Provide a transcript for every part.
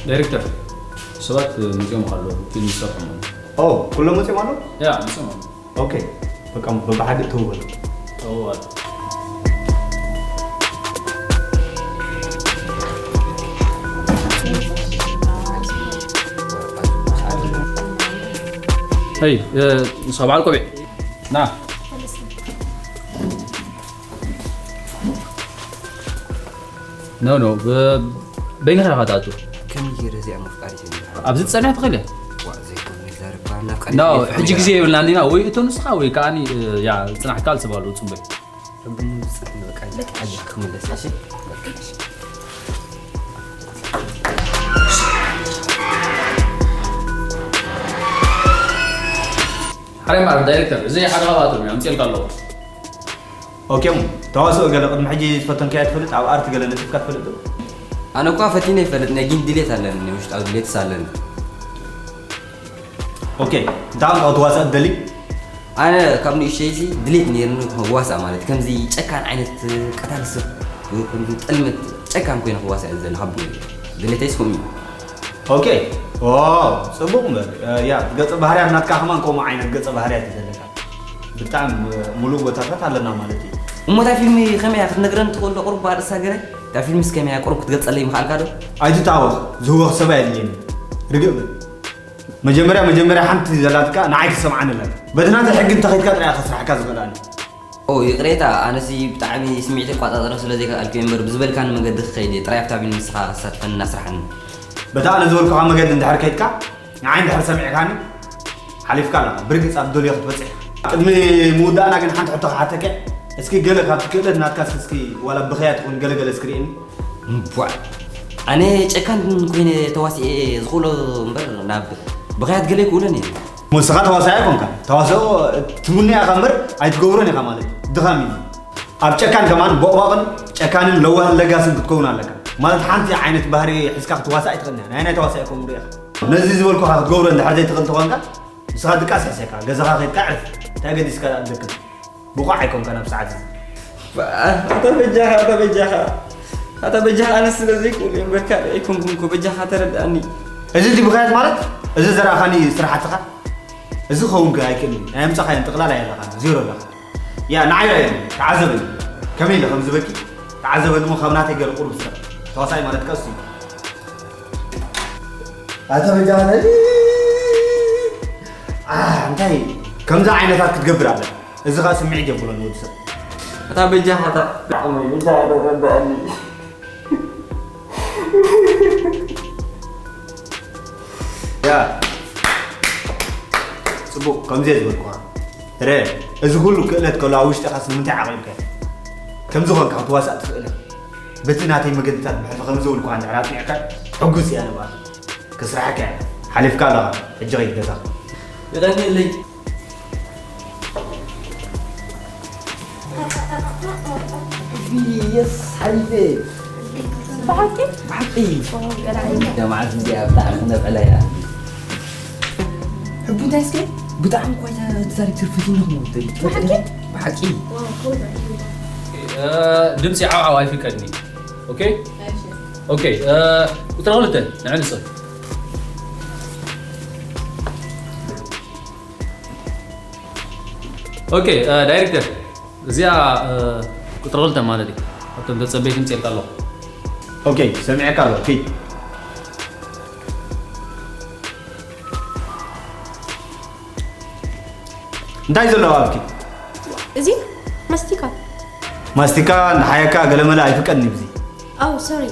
ዳይሬክተር፣ ሰባት መጺኦም ኣለዉ፣ ፊልም ይሰርሑ ማለት። ኦ፣ ኩሎም መጺኦም ኣለዉ? ያ፣ መጺኦም ኣለዉ። ኦኬ፣ በቃ በብሓደ እተው በሉ። እወ። ሄይ፣ እ፣ ንስኻ በዓል ቆቢዕ፣ ና። ኖ፣ ኖ፣ ብ-፣ በይንኻ ኢኻ ትኣቱ። ከመይ ገይረ እዚኣ መፍቃሪት እየ ዝብላ? ኣብዚ ትጸንሕ ትኽእል እያ። ዋእ፣ ዘይኮነ ይዛረብ፣ ባና ፍቃድ ኖ፣ ይዛረብ። ሕጂ ግዜ የብልናን ኢና፣ ወይ እቶ ንስኻ ወይ ከኣኒ፣ እ፣ ያ፣ ዝጽናሕካ ዝሰብ ኣለዉ፣ ጽበይ። ሕቡን ዝጸንሕ በቃ፣ በቃ። ኣጆኻ ክምለስ፣ እሺ? በቃ፣ እሺ። ሓራይ መዓር ዳይሬክተር፣ እዚ ሓደ ካብኣቶም እዩ፣ ኣምጺኤልካ ኣለኹ። ኦኬ፣ እሞ ተዋስኦ ገለ ቅድሚ ሕጂ ዝፈተንካዮ ትፈልጥ? ኣብ ኣርት ገለ ነጢፍካ ትፈልጥ ዶ? ኣነ እኳ ፈቲነ ይፈልጥ፣ ናይ ግን ድሌት ኣለኒ፣ ናይ ውሽጣዊ ድሌትስ ኣለኒ። ኦኬ፣ እንታይ ቋንቋ ክትዋሳእ ትደሊ? ኣነ ካብ ንእሽተይሲ ድሌት ነይርኒ ክዋሳእ፣ ማለት ከምዚ ጨካን ዓይነት ቀታሊ ሰብ፣ ከምዚ ጥልመት ጨካን ኮይነ ክዋሳእ እየ ዝደሊ፣ ካብ ድሌተይስ ከምኡ እዩ። ኦኬ። ዋው፣ ጽቡቕ እምበር። እ፣ ያ፣ ገጸ ባህርያት ናትካ ከማን ከምኡ ዓይነት ገጸ ባህርያት እዩ ዘለካ። ብጣዕሚ፣ እ፣ ሙሉእ ቦታታት ኣለና ማለት እዩ። እሞ እታ ፊልም ከመይ እያ ክትነግረኒ ትኽእል ዶ? ቁሩብ ኣርእስታ ገለ? እታ ፊልምስ ከመይ እያ? ቁሩብ ክትገልጸለይ ምኽኣልካ ዶ? ኣይትታወኽ፣ ዝህወኽ ሰብ ኣየድልየኒ። ርግእ በል። መጀመርያ፣ መጀመርያ ሓንቲ ዘላትካ ንዓይ ክትሰምዓኒ ኣለካ። በቲ ናተይ ሕጊ እንተኸይድካ ጥራይ እየ ከስርሓካ ዝኽእል ኣነ። ኦ፣ ይቕሬታ፣ ኣነሲ ብጣዕሚ ስምዒተይ ክቆጻጸሮ ስለ ዘይከኣልኩ እየ እምበር፣ ብዝበልካኒ መገዲ ክኸይድ እየ። ጥራይ ኣብታ ፊልም ንስኻ ኣሳትፈኒ፣ ኣስርሓኒ። በታ ኣነ ዝበልኩኻ መገዲ እንድሕር ከይድካ፣ ንዓይ እንድሕር ሰሚዕካኒ፣ ሓሊፍካ ኣለኻ። ብርግጽ ኣብ ትደልዮ ክትበጽሕ ኢኻ። ቅድሚ ምውዳእና ግን ሓንቲ ሕቶ ክሓተካ እየ። እስኪ ገለ ካብቲ ክእለት ናትካ እስኪ፣ እስኪ ዋላ ብኽያት ይኹን ገለ ገለ እስኪ ርእየኒ። እምቧዕ! ኣነ ጨካን ኮይነ ተዋሲኤ ዝኽእሎ እምበር ናብ ብኽያት ገለ ኣይክእሎን እየ። እሞ ንስኻ ተዋሳኢ ኣይኮንካን። ተዋስኦ ትምኖ ኢኻ እምበር ኣይትገብሮን ኢኻ ማለት እዩ። ድኻም እዩ። ኣብ ጨካን ከማን ቦቕባቕን ጨካንን ለዋህን ለጋስን ክትከውን ኣለካ። ማለት ሓንቲ ዓይነት ባህሪ ሒዝካ ክትዋሳእ ኣይትኽእልን ኢኻ። ናይ ናይ ተዋሳኢ ከምኡ ዶ ኢኻ? ነዚ ዝበልኩኻ ክትገብሮ እንድሕር ዘይትኽእል ተኾንካ፣ ንስኻ ድቃስ ሕሴካ፣ ገዛኻ ከይድካ ዕረፍ። እንታይ ገዲስካ ደክም? ብቑዕ ኣይኮንካን ኣብ ሰዓት እዚ። ኣታ በጃኻ፣ ኣታ በጃኻ፣ ኣታ በጃኻ፣ ኣነ ስለ ዘይክእሉ እየ እምበር ካልእ ኣይኮንኩን እኮ፣ በጃኻ ተረድኣኒ። እዚ ድዩ ብኽያት ማለት? እዚ ዘርኣኻኒ ስራሓትኻ? እዚ ክኸውን ከ ኣይክእልን እዩ። ናይ ኣምጻኻዮን ጥቕላል ኣየለኻን፣ ዜሮ ኣለኻ። ያ፣ ንዓይ ርኣየኒ፣ ተዓዘበኒ። ከመይ ኢለ ከም ዝበኪ ተዓዘበኒ እሞ ካብ ናተይ ገለ ቁሩብ ስራሕ። ተዋሳኢ ማለት ከ እሱ እዩ። ኣታ በጃኻ፣ ኣ፣ እንታይ ከምዚ ዓይነታት ክትገብር ኣለካ? እዚ ኸኣ ስምዒት የብሎን ወዲ ሰብ። ኣታ በጃኻ፣ ኣታ ብጣዕሚ በጃኻ ተረድኣኒ። ያ፣ ጽቡቕ፣ ከምዚ እየ ዝበልኩኻ። ረ፣ እዚ ኩሉ ክእለት ከሎ ኣብ ውሽጥኻስ ንምንታይ ዓቒብካዮ? ከምዚ ኾንካ ክትዋሳእ ትኽእል ኢኻ። በቲ ናተይ መገድታት ብሕልፊ ከምዚ ዝበልኩኻ እንድሕር ኣጽኒዕካ፣ ሕጉስ እየ ኣነ ብኣኻ። ክስራሓካ እየ። ሓሊፍካ ኣለኻ። ሕጂ ኸይድ ገዛኻ። የቐንየለይ። የስ፣ ሓሊፈ። ብሓቂ? ብሓቂ። ኦ፣ ገዳይ። እዛ መዓልቲ እዚኣ ብጣዕሚ ክነብዕላ ኢና። ሕቡ እንታይ እስከ? ብጣዕሚ እኳ እዛ ዳይሬክተር ፈቲና ክመውት። ብሓቂ? ብሓቂ። ዋው፣ ኮንግራ። እ፣ ድምፂ ዓውዓው ኣይፍቀድኒ። ኦኬ? እሺ። ኦኬ፣ እ፣ ቁፅሪ ክልተ፣ ንዕንፅር። ኦኬ፣ እ፣ ዳይሬክተር፣ እዚኣ፣ እ፣ ቁፅሪ ክልተ ማለት እዩ። ኣብቶም ተፀበይቲ ምፅኤልካ ኣለኹ። ኦኬ፣ ሰሚዐካ ኣለኹ። ኪድ። እንታይ ዘሎ ኣብኪ? እዚ ማስቲካ። ማስቲካ ንሓየካ ገለመለ ኣይፍቀድን እዩ ብዚ። ኣው፣ ሶሪ።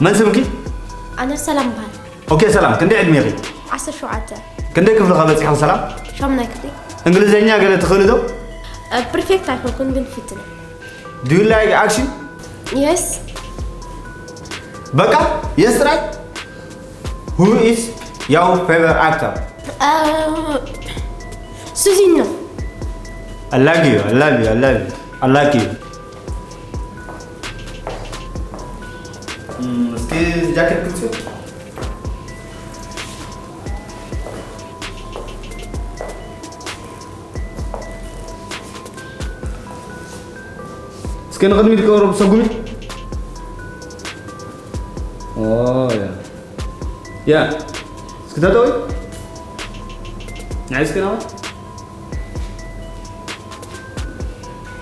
መን ስምኪ? ኣነ ሰላም በሃል። ኦኬ ሰላም፣ ክንደይ ዕድሜኺ? ዓሰርተ ሸውዓተ። ክንደይ ክፍልኻ በጺሕኺ ሰላም? ሻምናይ ክፍሊ። እንግሊዝኛ ገለ ትኽእሊ ዶ? እ፣ ፐርፌክት ኣይኮንኩን ግን ፍትነ። Do you like action? የስ። በቃ የስ ጥራይ? Who is your favorite actor? እ፣ ሱዚኖ። I like you, I love you, I love you, I like you. እም፣ እስኪ ጃኬት ክልብሲ። እስኪ ንቕድሚት ቅርብ ሰጉሚ። ኦ፣ ያ። ያ። እስኪ ተጠዊ። ንዓይ እስኪ ናወት።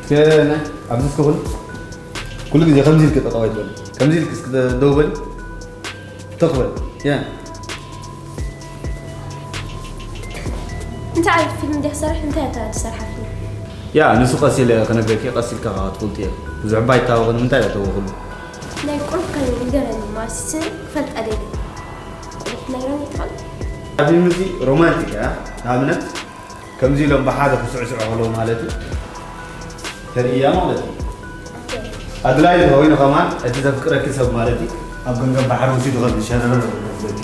እስከ ና፣ ኣብዚ እስኪ ኩን። ኩሉ ግዜ ከምዚ ኢልክ ጠጠው ኣይትበል። ከምዚ ኢልክ እስኪ ደው በል። ተኽበል። ያ። እንታይ ዓይነት ፊልም እንዲያ ክሰርሕ? እንታይ እታ ትሰርሓ ፊልም? ያ፣ ንሱ ቀስ ኢለ ክነግረኪ፣ ቀስ ኢልካ ከዓ ክትፈልጡ እየ። ብዙሕ እባ ኣይታወቕን፣ ንምንታይ እያ ተወኽሉ? ናይ ቁሩብ ከ ንገረኒ፣ ማለት ስም ክፈልጣ ደልየ። ቁሩብ ክትነግረኒ ትኽእል? ኣብ ፊልም እዚ ሮማንቲክ እያ። ንኣብነት፣ ከምዚ ኢሎም ብሓደ ክስዕስዑ ከለዉ ማለት እዩ። ተርእያ ማለት እዩ። ኦኬ። ኣድላዪ እንተኾይኑ ከማን፣ እቲ ዘፍቅረኪ ሰብ ማለት እዩ። ኣብ ገምገም ባሕሪ ወሲዱ ከም ዝሸረረ ዝገብረኪ።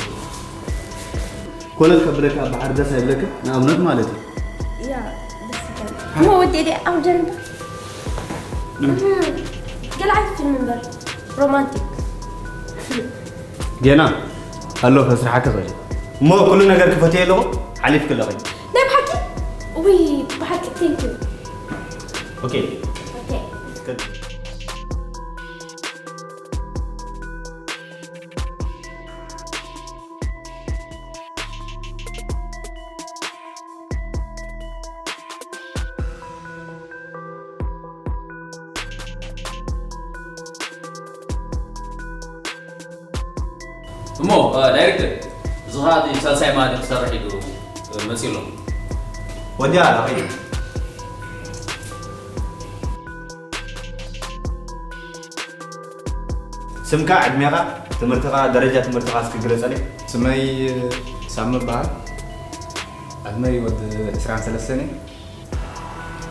ኮለል ከብለካ ኣብ ባሕሪ ደስ ኣይብለካ፣ ንኣብነት ማለት እዩ። ያ፣ ደስ ይብል። እሞ ወዲ ደይ ኣብ ደንብ። እም። እም። ገለ ዓይነት ፊልም እምበር፣ ሮማንቲክ። ጌና፣ ኣሎ ከስርሓካ ክእል። እሞ ኩሉ ነገር ክፈትየ ኣለኹ፣ ሓሊፍኪ ኣለኺ። ናይ ብሓቂ? ውይ፣ ብሓቂ፣ ቴንክ ዩ። ኦኬ። ኦኬ። እሞ፣ እ፣ ዳይሬክተር፣ እዚ ኸኣ እቲ ሳልሳይ ማዕድን ክሰርሕ ኢሉ፣ እ፣ መጺኡ ኣሎ። ወዲያ ኣኺሉ። ስምካ፣ ዕድሜኻ፣ ትምህርትኻ፣ ደረጃ ትምህርትኻ እስኪ ግለጸለይ። ስመይ ሳሚ እበሃል። ዕድመይ ወዲ ዕስራን ሰለስተን እየ።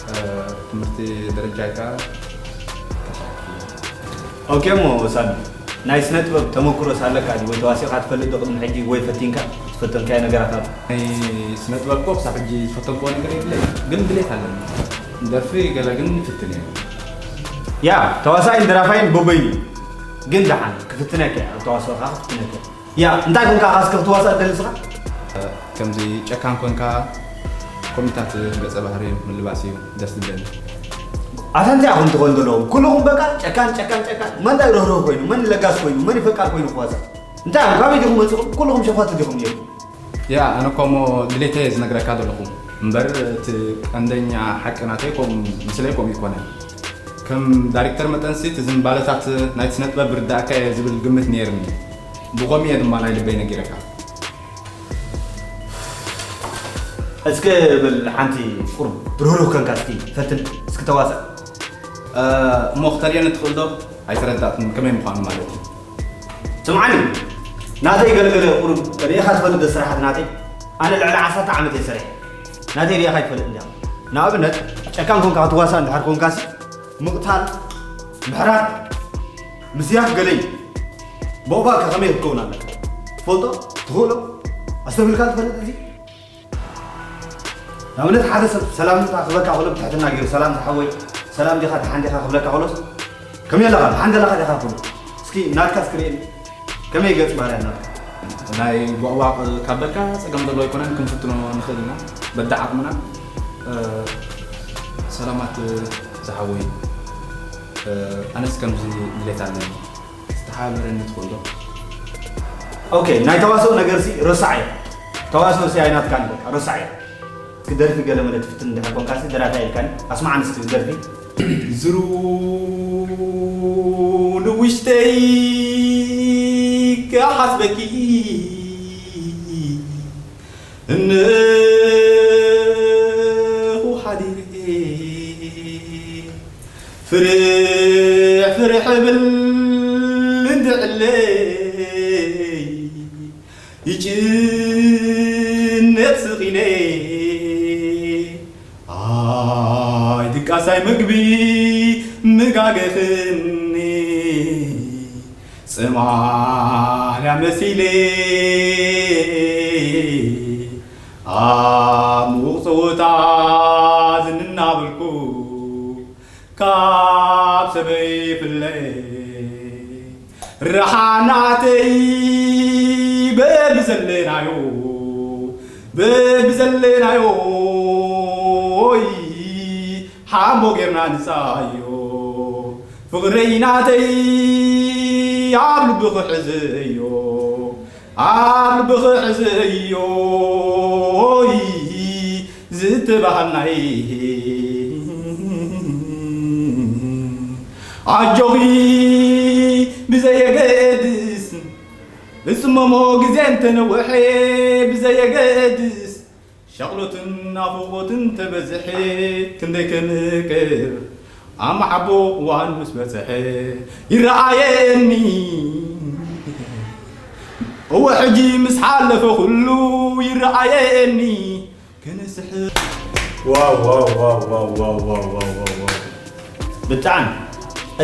እ፣ ትምህርቲ ደረጃይ ከኣ ታሽዓይ ክፍሊ። ኦኬ፣ እሞ ሳሚ፣ ናይ ስነ ጥበብ ተመኩሮስ ኣለካ ድዩ? ወይ ተዋሲእካ ትፈልጥ ዶ ቅድሚ ሕጂ? ወይ ፈቲንካ ዝፈተንካዮ ነገራት ኣሎ? ናይ ስነ ጥበብ እኮ ክሳብ ሕጂ ዝፈተንክዎ ነገር የብለይ፣ ግን ድሌት ኣለኒ። ደርፊ ገለ ግን ይፍትን እየ። ያ፣ ተዋሳኢን ደራፋይን በበይኑ፣ ግን ደሓን ክፍትነካ እየ፣ ኣብ ተዋስኦ ከኣ ክፍትነካ እየ። ያ፣ እንታይ ኮንካ እስከ ክትዋሳእ ትደሊ ንስኻ? ከምዚ ጨካን ኮንካ ኮሚታት ገጸ ባህሪ ምልባስ እዩ ደስ ዝብለኒ። ኣታ እንታይ ኢኹም ትኾኑ ዘለኹም? ኩልኹም በቃ ጨካን፣ ጨካን፣ ጨካን። መን እንታይ ርህሩህ ኮይኑ፣ መን ለጋስ ኮይኑ፣ መን ፈቃር ኮይኑ ክዋሳእ? እንታይ ኢኹም? ካበይ ዲኹም መጺኹም? ኩልኹም ሸፋቱ ዲኹም ነይርኩም? ያ፣ ኣነ እኮ እሞ ድሌተይ እየ ዝነግረካ ዘለኹ። እምበር እቲ ቀንደኛ ሓቂ ናተይ ከምኡ፣ ምስለይ ከምኡ ይኮነ። ከም ዳይሬክተር መጠንሲ እቲ ዝንባለታት ናይቲ ስነ ጥበብ ይርድኣካ እየ ዝብል ግምት ነይርኒ። ብኸምኡ እየ ድማ ናይ ልበይ ነጊረካ። እስከ በል ሓንቲ ቁሩብ ርህሩህ ኮንካ እስኪ ፈትን፣ እስኪ ተዋሳእ። እ፣ እሞ ክተርእየኒ ትኽእል ዶ? ኣይተረዳእኩን፣ ከመይ ምዃኑ ማለት እዩ። ስምዓኒ፣ ናተይ ገለገለ ቁሩብ ርኢኻ ትፈልጥ ዶ ስራሓት ናተይ? ኣነ ልዕሊ ዓሰርተ ዓመት እየ ሰሪሐ። ናተይ ርኢኻ ኣይትፈልጥ እንዲኻ። ንኣብነት፣ ጨካን ኮንካ ክትዋሳእ እንድሕር ኮንካሲ፣ ምቕታል፣ ምሕራድ፣ ምስያፍ ገለ እዩ። ቦቕባቕ ከ ከመይ ክትከውን ኣለካ? ትፈልጦ? ትኽእሎ? ኣስተብሂልካ ትፈልጥ እዚ? ንኣብነት ሓደ ሰብ ሰላምታ ክህበካ ከሎ ብትሕትና ገይሩ፣ "ሰላም ዝሓወይ፣ ሰላም ዲኻ፣ ደሓን ዲኻ?" ክብለካ ከሎስ፣ "ከመይ ኣለኻ? ደሓን ዘለኻ ዲኻ?" ክብሎ። እስኪ ናትካ እስኪ ርእየኒ። ከመይ ገጽ ባህርያት ናትካ? ናይ ቦቕባቕ ካብ በልካ ጸገም ዘለዎ ኣይኮነን፣ ክንፍትኖ ንኽእል ኢና በብዓቕምና። እ፣ ሰላማት ዝሓወይ፣ እ፣ ኣነስ ከምዚ ድሌት ኣለኒ። ዝተሓባበረኒ ትኽእል ዶ? ኦኬ፣ ናይ ተዋስኦ ነገርሲ ረሳዕ እየ። ተዋስኦሲ ኣይናትካን በቃ፣ ረሳዕ እየ። እስኪ ደርፊ ገለ መለ ትፍትን እንድሕር ኮንካሲ፣ ደራፋይ ኢልካኒ። ኣስማዓኒ እስኪ ደርፊ። ዝሩ ንውሽተይ ክሓስበኪ እነኹ ሓዲረ ፍርሕ ፍርሕ እብል እንድዕለይ ይጭነቕ ስኺነ ኣይ ድቃስ ኣይ ምግቢ ምጋገኽኒ ጽማልያ መሲለ ኣብ ምዉቕ ጸወታ ዝንናበልኩ ካብ ሰበይ ፍለ ረሓናተይ በብዘለናዮ በብዘለናዮ ሓሞ ጌርና ንሳዮ ፍቕረይ ናተይ ኣብ ልብኺ ሕዝዮ፣ ኣብ ልብኺ ሕዝዮ፣ ዝተባህልናይ ኣጆኺ ብዘየገድስ፣ ዝጽመሞ ግዜ እንተነወሐ ብዘየገድስ፣ ሻቕሎትን ናፍቖትን ተበዝሐ፣ ክንደይ ከንቅር፣ ኣብ መሓቦ እዋን ምስ በጽሐ ይረኣየኒ። እወ፣ ሕጂ ምስ ሓለፈ ኩሉ ይረኣየኒ። ክንስሕ ዋው፣ ዋው፣ ዋው፣ ዋው፣ ዋው፣ ዋው፣ ዋው፣ ዋው፣ ዋው። ብጣዕሚ፣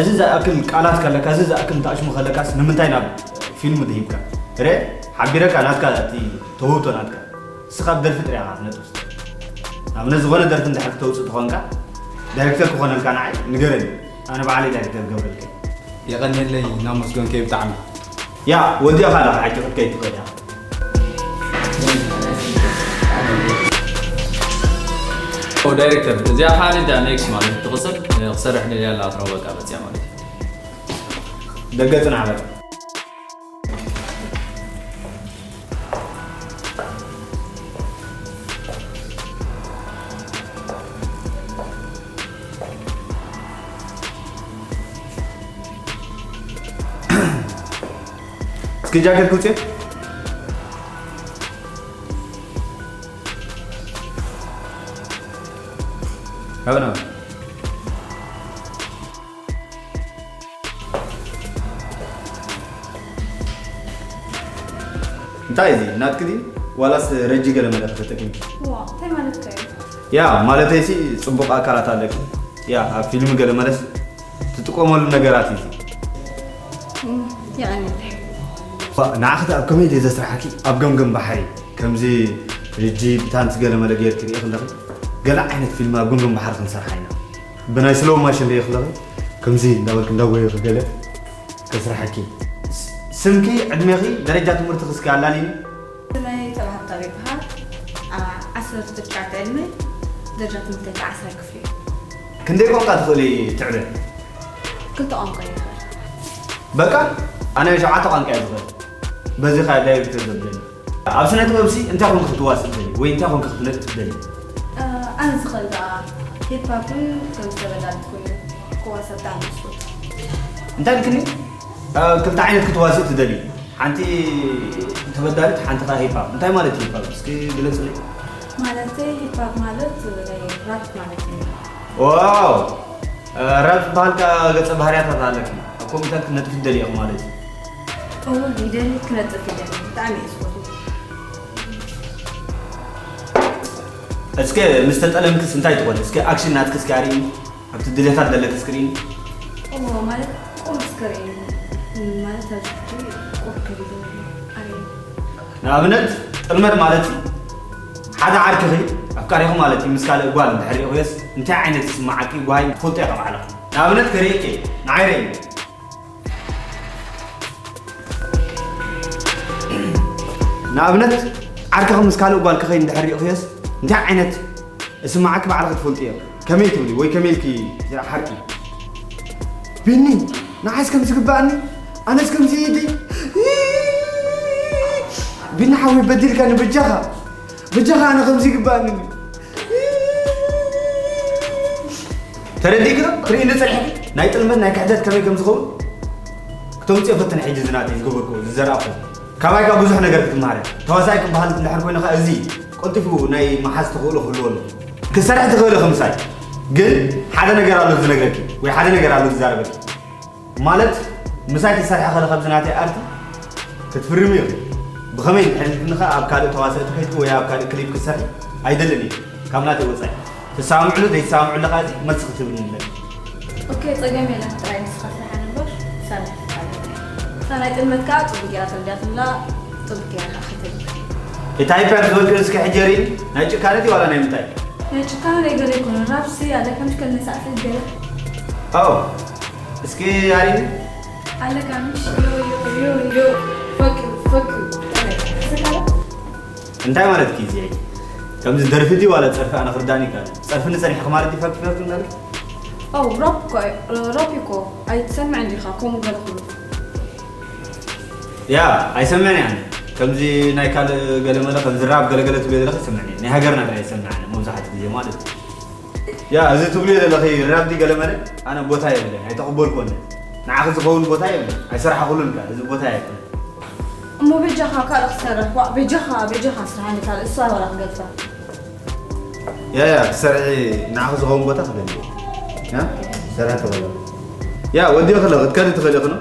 እዚ ዝኣክል ቃላት ከለካ፣ እዚ ዝኣክል እንተኣሽሙ ከለካስ፣ ንምንታይ ናብ ፊልም ድሂብካ? ረ፣ ሓቢረካ ናትካ፣ እቲ ተውህቶ ናትካ። ንስኻ ብደርፊ ጥራይ ኢኻ ትነጥፍ። ንኣብነት፣ ዝኾነ ደርፊ እንድሕር ክተውፅእ ተኾንካ፣ ዳይሬክተር ክኾነልካ ንዓይ ንገረኒ። ኣነ ባዕለይ ዳይሬክተር ገብረልካ። የቐንየለይ፣ እናመስገንከ ብጣዕሚ። ያ፣ ወዲእኻ ኣለኻ፣ ሓቂ ክትከይድ ትኽእል ኢኻ። ኦ፣ ዳይሬክተር፣ እዚኣ ኻኣ ንዳ ኔክስት ማለት ትቕጽል፣ ክሰርሕ ደልያ ኣላ፣ ኣትረው በቃ፣ መጽያ ማለት እዩ። ደገ ጽናዕ በቃ። እስኪ ጃኬት ክውፅእ። ሃበና። እንታይ እዚ ናትኪ ድዩ? ዋላስ ረጂ ገለ መለ ከተጠቂምኪ? ዋ፣ እንታይ ማለትካ እዩ? ያ፣ ማለተይሲ ጽቡቕ ኣካላት ኣለኪ። ያ፣ ኣብ ፊልም ገለ መለስ ትጥቀመሉ ነገራት እዩ። እም፣ የቐንየለይ። ዋ፣ ንዓኺ ኣብ ኮሜዲ ዘስርሓኪ ኣብ ገምገም ባሕሪ፣ ከምዚ ሪጂ ብታንስ ገለ መለ ጌርኪ ርኢኺ ኣለኺ? ገለ ዓይነት ፊልም ኣብ ገምገም ባሕሪ ክንሰርሓ ኢና። ብናይ ስሎው ማሽን ርኢኺ ኣለኺ? ከምዚ እንዳበልኪ እንዳጎየኺ ገለ ከስርሓኪ። ስ-፣ ስምኪ፣ ዕድሜኺ፣ ደረጃ ትምህርትኺ እስኪ ኣላልይኒ። ስመይ ተባሃግታዊ ይበሃል። ዓ-፣ ዓሰርተ ትሽዓተ ዕድመ፣ ደረጃ ትምህርተይ ከዓ ዓስራይ ክፍሊ እዩ። ክንደይ ቋንቋ ትኽእሊ ትዕበ? ክልተ ቋንቋ ይኽእል። በቃ፣ ኣነ ሸውዓተ ቋንቋ እየ ዝኽእል። በዚ ኸኣ ዳይሬክተር ዘብለኒ። ኣብ ስነ ጥበብሲ እንታይ ኮንኪ ክትዋስእ ትደልዪ ወይ እንታይ ኮንኪ ክትነጥፊ ትደልዪ? እ፣ ኣነ ዝኽእል ደኣ ሂፓፕን ከም ዝተበዳልኩ ክዋሳእ ብጣዕሚ እየ ዝፈቱ። እንታይ ኢልክኒ? እ፣ ክልተ ዓይነት ክትዋስእ ትደልዪ? ሓንቲ ተበዳሊት፣ ሓንቲ ኸኣ ሂፓፕ። እንታይ ማለት እዩ ሂፓፕ? እስኪ ግለጽለይ። ማለተይ ሂፓፕ ማለት ናይ ራፕ ማለት እዩ። ዋው! እ፣ ራፕ ዝበሃል ከኣ ገጸ ባህርያታት ኣለኪ። ኣብ ኮሜዲታት ክትነጥፊ ትደልዪ ኢኺ ማለት እዩ። እወ፣ ይደሊ፣ ክነጥፍ ይደሊ። ብጣዕሚ እየ ዝፈትዎ። እስከ ምስ ተጠለምክስ እንታይ ትኾኒ? እስከ ኣክሽን ናትኪ እስከ ኣርእይኒ። ኣብቲ ድሌታት ዘለኪ እስከ ኣርእይኒ። እወ፣ ማለት ቁሩብ እስከ ኣርእየኒ። ማለት ኣብዚ ሕጂ ቁሩብ ከቢዱ ኣሎ። ኣርእየኒ። ንኣብነት፣ ጥልመት ማለት እዩ። ሓደ ዓርክኺ፣ ኣፍቃሪኺ ማለት እዩ፣ ምስ ካልእ ጓል እንድሕር ርኢኽዮስ፣ እንታይ ዓይነት ዝስምዓኪ ጓሂ ትፈልጦ ኢኺ ባዕልኺ። ንኣብነት ከርእየኪ እየ፣ ንዓይ ርእይኒ። ንኣብነት፣ ዓርክኺ ምስ ካልእ ጓል ክኸይድ እንድሕር ርኢኽዮስ፣ እንታይ ዓይነት ዝስምዓኪ ባዕልኺ ትፈልጢ ኢኺ። ከመይ ትብሊ ወይ ከመይ ኢልኪ ትሓርቂ? ቢኒ፣ ንዓይስ ከም ዝግባኣኒ፣ ኣነስ ከምዚ ኢዲ። ቢኒ ሓወይ፣ በዲልካኒ፣ በጃኻ፣ በጃኻ፣ ኣነ ከምዚ ይግባኣኒ። ተረዲእኪ ዶ? ትርእይኒ ጸኒሕኪ? ናይ ጥልመት፣ ናይ ክሕደት ከመይ ከም ዝኸውን ክተምጽኦ ፈትን። ሕጂ እዚ ናተይ ዝገበርኩ፣ ዝዘራእኩ። ካባይ ከኣ ብዙሕ ነገር ክትመሃረ። ተዋሳኣይ ክበሃል እንድሕር ኮይኑ ከኣ እዚ ቀልጢፉ ናይ ምሓዝ ተኽእሎ ክህልዎ ኣለዎ። ክትሰርሒ ትኽእሊ ኢኺ ምሳይ። ግን ሓደ ነገር ኣሎ ዝነግረኪ ወይ ሓደ ነገር ኣሎ ዝዛረበኪ። ማለት ምሳይ ትሰርሒ ከለኺ ኣብዚ ናተይ ኣርቲ ክትፍርሚ ኢኺ። ብኸመይ እንድሕር ኢልክኒ ከኣ ኣብ ካልእ ተዋሳእቲ ከይድኪ ወይ ኣብ ካልእ ክሊፕ ክትሰርሒ ኣይደልን እየ። ካብ ናተይ ወጻኢ። ትሰማምዕሉ ዘይትሰማምዕሉ ከኣ እዚ መልሲ ክትህብኒ ኣለኪ። ኦኬ፣ ጸገም የለን። ጥራይ ንስኻ ስራሕ እምበር ሳልሕ ፍቃድ የለን። እታ ናይ ጥልመት ከኣ ጽቡቅ ጌራ ተረዲኣትላ፣ ጽቡቅ ጌራ ከኣ ከይተልምድ። እታ ሂፓፕ ዝበልክኒ እስከ ሕጂ የርእይኒ፣ ናይ ጭካነ ድዩ ዋላ ናይ ምንታይ? ናይ ጭካነ ናይ ገለ ኣይኮነን። ራፕሲ ኣለ ከምሽ ከነ ሳዕስዕ ገለ። ኣዎ፣ እስኪ ኣርእይኒ። ኣለካ ምሽ? ዮ፣ ዮ፣ ዮ፣ ዮ፣ fuck you፣ fuck you። እንታይ ማለት እዩ እዚ? ከምዚ ደርፊ ድዩ ዋላ ጸርፊ? ኣነ ክርዳእኒ ይከኣል። ጸርፊ ንጸኒሕኺ ማለት ድዩ ፋክ ፋክ እንዳልኪ? ኦ፣ ራፕ እኮ፣ ራፕ እኮ ኣይትሰምዕን ዲኻ? ከምኡ ገለ ክብሉ። ያ ኣይሰምዕን እየ ኣነ። ከምዚ ናይ ካልእ ገለመለ ከምዚ ራብ ገለገለ ትብልዮ ዘለኺ ይሰምዕን እየ። ናይ ሃገርና ጥራይ ይሰምዕ ኣነ መብዛሕትኡ ግዜ ማለት እዩ። ያ እዚ ትብልዮ ዘለኺ ራብ ድዩ ገለመለ ኣነ ቦታ የብለይ ኣይተቐበልኩዎን እየ። ንዓኺ ዝኸውን ቦታ የብለይ ኣይሰራሕኹሉን ከኣ እዚ ቦታ የብለይ። እሞ በጃኻ ካልእ ክሰርሕ ዋዕ በጃኻ በጃኻ ስራሓኒ ካልእ እሳ ወላ ክገድፋ። ያ ያ ክሰርሒ ንዓኺ ዝኸውን ቦታ ክደሊ። ያ ክሰርሒ ተቐበል። ያ ወዲኦ ከለኺ ክትከዲ ትኽእሊ ኢኺ ኖ?